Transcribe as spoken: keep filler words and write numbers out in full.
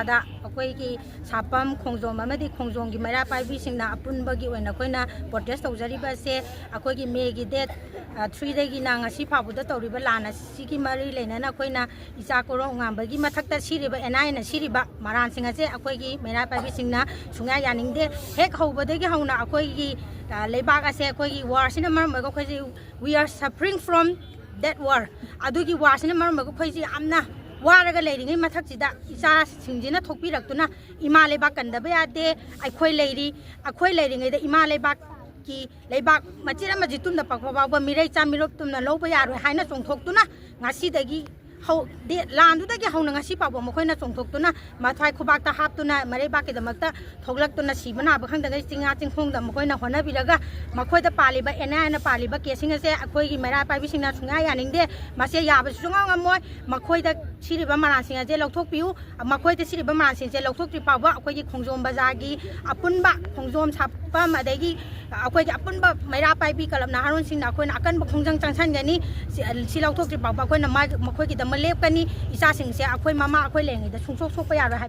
ꯑꯗ ꯑꯩꯈꯣꯏꯒꯤ ꯁꯥꯄꯝ, ꯈꯣꯡꯖꯣꯝ ꯑꯃꯗꯤ ꯈꯣꯡꯖꯣꯝꯒꯤ ꯃꯩꯔꯥ ꯄꯥꯏꯕꯤꯁꯤꯡꯅ ꯑꯄꯨꯟꯕꯒꯤ ꯑꯣꯏꯅ ꯑꯩꯈꯣꯏꯅ ꯄ꯭ꯔꯣꯇꯦꯁ ꯇꯧꯖꯔꯤꯕ ꯑꯁꯦ ꯑꯩꯈꯣꯏꯒꯤ ꯃꯦꯒꯤ ꯗꯦꯠ ꯊ꯭ꯔꯤꯗꯒꯤꯅ ꯉꯁꯤ ꯐꯥꯎꯕꯗ ꯇꯧꯔꯤꯕ ꯂꯥꯟ ꯑꯁꯤꯒꯤ ꯃꯔꯤ ꯂꯩꯅꯅ ꯑꯩꯈꯣꯏꯅ ꯏꯆꯥ ꯀꯣꯔꯣꯛ ꯉꯥꯟꯕꯒꯤ ꯃꯊꯛꯇ ꯁꯤꯔꯤꯕ ꯑꯦꯟ ꯑꯥꯏ ꯑꯦꯅ ꯁꯤꯔꯤꯕ ꯃꯔꯥꯟꯁꯤꯡ ꯑꯁꯦ ꯑꯩꯈꯣꯏꯒꯤ ꯃꯩꯔꯥ ꯄꯥꯏꯕꯤꯁꯤꯡꯅ ꯁꯨꯡꯌꯥ ꯌꯥꯅꯤꯡꯗꯦ꯫ ꯍꯦꯛ ꯍꯧꯕꯗꯒꯤ ꯍꯧꯅ ꯑꯩꯈꯣꯏꯒꯤ ꯂꯩꯕꯥꯛ ꯑꯁꯦ ꯑꯩꯈꯣꯏꯒꯤ ꯋꯥꯔꯁꯤꯅ ꯃꯔꯝ ꯑꯣꯏꯔꯒ ꯑꯩꯈꯣꯏꯁꯦ we are suffering from that war꯫ ꯑꯗꯨꯒꯤ ꯋꯥꯔꯁꯤꯅ ꯃꯔꯝ ꯑꯣꯏꯔꯒ ꯑꯩꯈꯣꯏꯁꯦ ꯌꯥꯝꯅ ꯋꯥꯔꯒ ꯂꯩꯔꯤꯉꯩ ꯃꯊꯛꯁꯤꯗ ꯏꯆꯥꯁꯤꯡꯁꯤꯅ ꯊꯣꯛꯄꯤꯔꯛꯇꯨꯅ ꯏꯃꯥ ꯂꯩꯕꯥꯛ ꯀꯟꯗꯕ ꯌꯥꯗꯦ꯫ ꯑꯩꯈꯣꯏ ꯂꯩꯔꯤ꯫ ꯑꯩꯈꯣꯏ ꯂꯩꯔꯤꯉꯩꯗ ꯏꯃꯥ ꯂꯩꯕꯥꯛꯀꯤ ꯂꯩꯕꯥꯛ ꯃꯆꯦꯠ ꯑꯃ ꯖꯤꯇꯨꯝꯗ ꯄꯛꯄ ꯐꯥꯎꯕ ꯃꯤꯔꯩ ꯆꯥ ꯃꯤꯔꯣꯞ ꯇꯨꯝꯅ ꯂꯧꯕ ꯌꯥꯔꯣꯏ ꯍꯥꯏꯅ ꯆꯣꯡꯊꯣꯛꯇꯨꯅ ꯉꯁꯤꯗꯒꯤ ꯍꯧ-, ꯗꯦ-, ꯂꯥꯟꯗꯨꯗꯒꯤ ꯍꯧꯅ ꯉꯁꯤ ꯐꯥꯎꯕ ꯃꯈꯣꯏꯅ ꯆꯣꯡꯊꯣꯛꯇꯨꯅ ꯃꯊ꯭ꯋꯥꯏ ꯈꯨꯕꯥꯛꯇ ꯍꯥꯞꯇꯨꯅ ꯃꯔꯩꯕꯥꯛꯀꯤꯗꯃꯛꯇ ꯊꯣꯛꯂꯛꯇꯨꯅ ꯁꯤꯕ ꯅꯥꯕ ꯈꯪꯗꯉꯩ ꯆꯤꯡꯌꯥ ꯆꯤꯡꯈꯣꯡꯗ ꯃꯈꯣꯏꯅ ꯍꯣꯠꯅꯕꯤꯔꯒ ꯃꯈꯣꯏꯗ ꯄꯥꯜꯂꯤꯕ ꯑꯦꯟ ꯑꯥꯏ ꯑꯦꯅ ꯄꯥꯜꯂꯤꯕ ꯀꯦꯁꯁꯤꯡ ꯑꯁꯦ ꯑꯩꯈꯣꯏꯒꯤ ꯃꯩꯔꯥ ꯄꯥꯏꯕꯤꯁꯤꯡꯅ ꯁꯨꯡꯌꯥ ꯌꯥꯅꯤꯡꯗꯦ꯫ ꯃꯁꯦ ꯌꯥꯕꯁꯨ ꯁꯨꯡꯉꯝ ꯉꯝꯃꯣꯏ꯫ ꯃꯈꯣꯏꯗ ꯁꯤꯔꯤꯕ ꯃꯔꯥꯜꯁꯤꯡ ꯑꯁꯦ ꯂꯧꯊꯣꯛꯄꯤꯌꯨ꯫ ꯃꯈꯣꯏꯗ ꯁꯤꯔꯤꯕ ꯃꯔꯥꯜꯁꯤꯡꯁꯦ ꯂꯧꯊꯣꯛꯇ꯭ꯔꯤ ꯐꯥꯎꯕ ꯑꯩꯈꯣꯏꯒꯤ ꯈꯣꯡꯖꯣꯝ ꯕꯖꯥꯔꯒꯤ ꯑꯄꯨꯟꯕ ꯈꯣꯡꯖꯣꯝ ꯁꯥꯐꯝ ꯑꯗꯒꯤ ꯑꯩꯈꯣꯏꯒꯤ ꯑꯄꯨꯟꯕ ꯃꯩꯔꯥ ꯄꯥꯏꯕꯤ ꯀꯂꯕ ꯅꯍꯥꯔꯣꯟꯁꯤꯡꯅ ꯑꯩꯈꯣꯏꯅ ꯑꯀꯟꯕ ꯈꯣꯡꯖꯪ ꯆꯪꯁꯤꯟꯒꯅꯤ꯫ ꯁꯤ, ꯁꯤ ꯂꯧꯊꯣꯛꯇ꯭ꯔꯤ ꯐꯥꯎꯕ ꯑꯩꯈꯣꯏꯅ ꯃꯥ-, ꯃꯈꯣꯏꯒꯤꯗꯃꯛ ꯂꯦꯞꯀꯅꯤ꯫ ꯏꯆꯥꯁꯤꯡꯁꯦ ꯑꯩꯈꯣꯏ ꯃꯃꯥ ꯑꯩꯈꯣꯏ ꯂꯩꯔꯤꯉꯩꯗ ꯁꯨꯡꯁꯣꯛ ꯁꯣꯛꯄ ꯌꯥꯔꯣꯏ ꯍꯥꯏ꯫